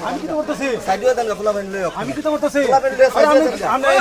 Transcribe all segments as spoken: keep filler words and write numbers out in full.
আমি কিতা করতেছি? সাইডে দাঁড়া, খোলা পানি লইও। আমি কিতা করতেছি? খোলা পানি লইও, আরে আমি, সাইডে দাঁড়া। আমি কিতা করতেছি?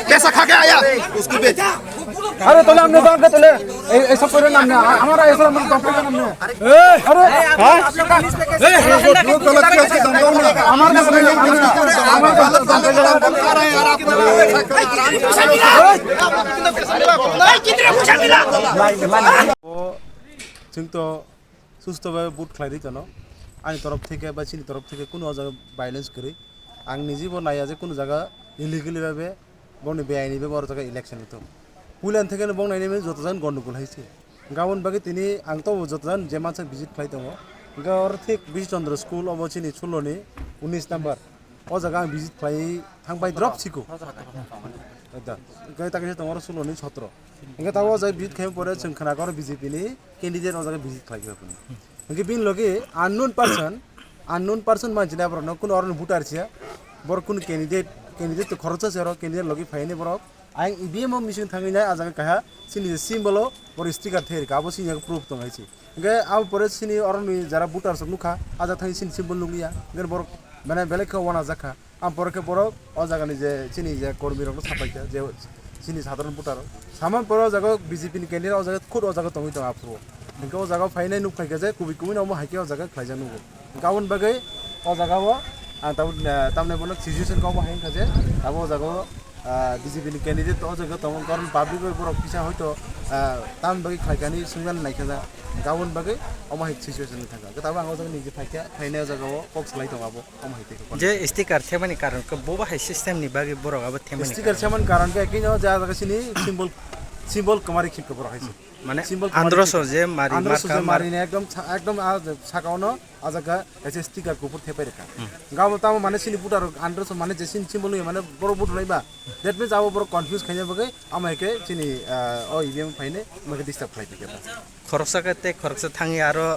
Pesa kha ke aya, usko bech. আরে তাহলে আপনি যান রে, তাহলে এই, এই সব করে নাম নেই। আ-, আমার এই সব আমার দম করে নাম নেই। আরে, হ্যাঁ? আমার কাছে নেই, আমার কাছে নেই। Chwng to susto bhabe vote khlai ri tono. Ani torof theke ba chini torof theke kunu o jaga violence kwrwi. Ang niji bo naiya je kunu jaga illegally bhabe bongni beaini bhabe oro jaga election wngthok. Puila theke no bong nainai mani joto jan gondogol hai se. Gabon bagwi tini ang tobo joto jan je mansa visit khlai tongo. Hwnkhe oro thik Bish Chandra school obo chini suloni unis number. O jaga ang visit khlai thangbai drop siko. Ekda. Hwnkhe ta kisa tongo oro suloni sotro. Hwnkhe tabuk o jaga visit khaima pore chwng khna khe oro B J P ni candidate o jaga visit khlai kha phano. Hwnkhe bini logi unknown person, unknown person manchina borokno kuno oroni voter siya. Borok kuno candidate, candidate to khoroksa se oro candidate logi phaini borok. Ang E V M o machine thangwi nai a jaga kaha chini je symbol o borok sticker thai rikha abo chini proof tong hai se. Hwnkhe abo pore chini oroni jara voter rok nukha a jaga thangwi chini symbol nukliya. Hwnkhe borok mane belai khe uanajak kha. Ang pore khe borok o jagani je chini je kormi rokno sapai kha je chini sadharon voter rok. Samani pore o jaga B J P ni candidate o jaga khud o jaga tongwi tongo aphuru. Hwnkhe o jaga phainai nuk phai kha je kubui kubui no omo hai khe o jaga khlaijak nugo. Hwnkhe aboni bagwi o jaga o ang tabuk, eh, tamni bono situation khe omo hai wngkha je abo o jaga o, ah, B J P ni candidate o jaga tongo karon public bai borok kisa hoito, ah, tamni bagwi khlai kha hinwi swngna nai kha ja. Hwnkhe aboni bagwi omo hai situation wngkha. Hwnkhe tabuk ang o jaga niji phai kha phainai o jaga o kok salai tongo abo. Omo hai tei khe je sticker thebani karon khe bo bahai system ni bagwi borok abo thebani sticker karon. Thebani karon khe kino ja jaga sini symbol, symbol kwmari khikhe borok hai se. Mane symbol kwmari androso khikhe. Je mari androso marka je mar- mari ne ekdom sa-, ekdom a saka ono a jaga kaisa sticker kuphur thepai rwkha. Hmm. Gabo tamo mane sini voter rok androso mane je sini symbol nui mane borok vote rwlai ba. That means abo borok confuse khaina bagwi amo hai khe sini, ah, o E V M phaine amo hai khe disturb khlai tongkha. Khoroksa khe tei khoroksa thangwi aro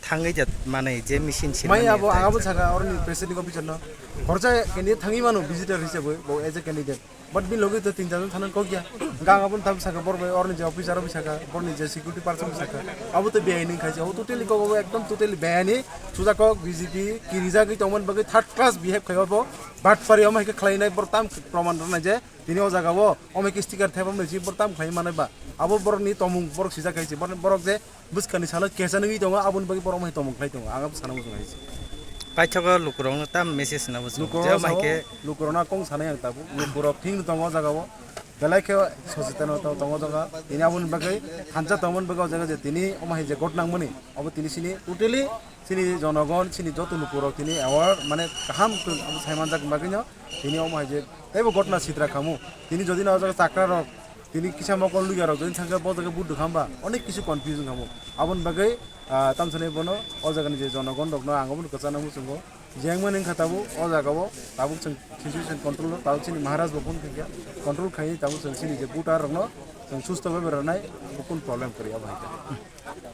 thangwi ja manwi je machine sini. Mai abo ang abo saka oroni presiding officer no. Khoroksa keni thangwi mano visitor hisabwi bo as a candidate. But bini logi to tin jon thana kok ya. Gang abo thang saka bor bai oroni je officer abo saka, borni je security person saka. Abo to beaini khai abo totally kok abo ekdom totally beaini. Suja kok B J P kirijagwi tongmani bagwi third class behave khai abo. But pari omo hai khe khlainai bor tam proman rwnai je tini o jaga o omo hai khe sticker thepamni je bor tam khlai manai ba. Abo borokni tomung borok sijak khai se borok je bwskangni salo kesa nungwi tongo, aboni bagwi borok mai tongmung khlai tongo, ang abo sana muchung hai se. Paithago lukurokno tam message na muchung. Lukurokno je sao, mai khe lukurokno kong sanai ang tabuk, lukurok thik no tongo o jaga o, belai khe sosetan o tongo o jaga, tini aboni bagwi thansa tongmani bagwi o jaga je tini omo hai je ghotna wngmani, abo tini sini totally sini jonogon, sini joto lukurok tini aware, mane kaham khe abo sai manjak bagwi no, tini omo hai je teibo ghotna sitra khamu, tini jodi no o jaga chakra rok, tini kisa mokol lugya rok jodi thangkhe bo jaga vote rwkha hwnba onek kisu confusion khamu. Aboni bagwi, ah, tamsani bono o jagani je jonogon rokno ang obono kwchangno muchungo. Jengmani wngkha tabuk o jagao tabuk chwng situation control o, tabuk chini Maharaj bo phone khaikha, control khaini tabuk chwng chini je voter rokno chwng susto bhabe rwnai, bo kun problem kwrwi abo hai khe.